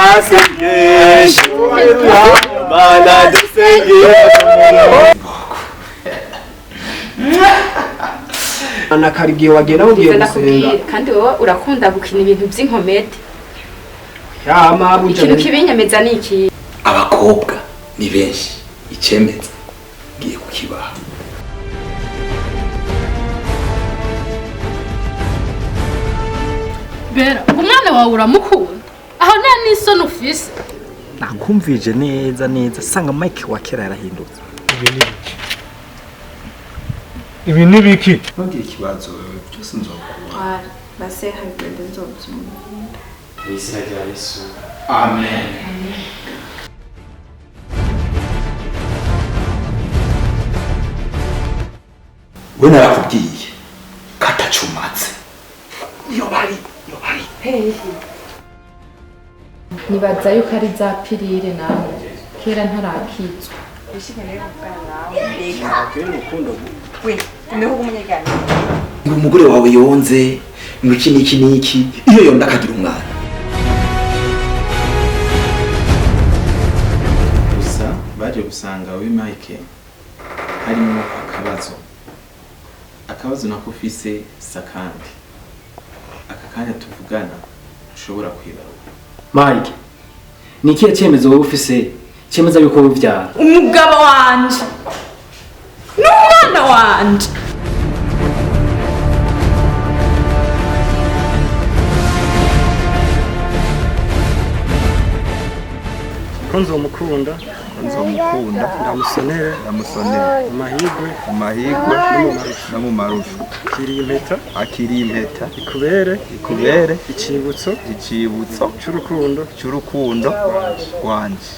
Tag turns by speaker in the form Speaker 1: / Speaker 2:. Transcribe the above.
Speaker 1: Amasengesho Mana dusengera.
Speaker 2: Anakara igihe wagenda ugiye gusenga.
Speaker 3: Ndakubwira kandi wowe urakunda gukina ibintu by'inkomete.
Speaker 2: Yama buja.
Speaker 3: Ikintu kibinyemeza ni iki?
Speaker 4: Abakobwa ni benshi, icemeza ngiye kukibaha.
Speaker 5: Bera, umwana wawe uramukunda aho nta n'isoni ufise.
Speaker 6: Nakumvije neza neza sanga Mike wa kera yarahindutse.
Speaker 7: Ibi ni biki?
Speaker 4: Ntugire ikibazo, byose nzokuba.
Speaker 8: Base hagende nzobyumva.
Speaker 9: Mu izina rya Yesu.
Speaker 4: Amen. We narakubwiye katacumatse iyo bari iyo bari.
Speaker 5: Nibaza yuko ari za pirire nawe kera ntarakizwa.
Speaker 4: Ngo umugore wawe yonze ngo iki n'iki n'iki, iyo yonda akagira umwana.
Speaker 9: Gusa baje gusanga we Mike harimo akabazo. Akabazo nako ufise sakandi aka kanya tuvugana ntushobora kwibaruka.
Speaker 10: Mike, ni ikihe cyemezo wowe ufise cyemeza yuko ubyara?
Speaker 8: Umugabo wanje n'umwana wanje.
Speaker 2: Ko nzomukunda.
Speaker 11: Nzomukunda.
Speaker 2: Ndamusonere.
Speaker 11: Ndamusonera.
Speaker 2: Amahirwe.
Speaker 11: Amahirwe no mu marusho.
Speaker 2: Akiriye impeta.
Speaker 11: Akiriye impeta.
Speaker 2: Ikubere.
Speaker 11: Ikubere.
Speaker 2: Icibutso.
Speaker 11: Icibutso
Speaker 2: c'urukundo.
Speaker 11: C'urukundo rwanje.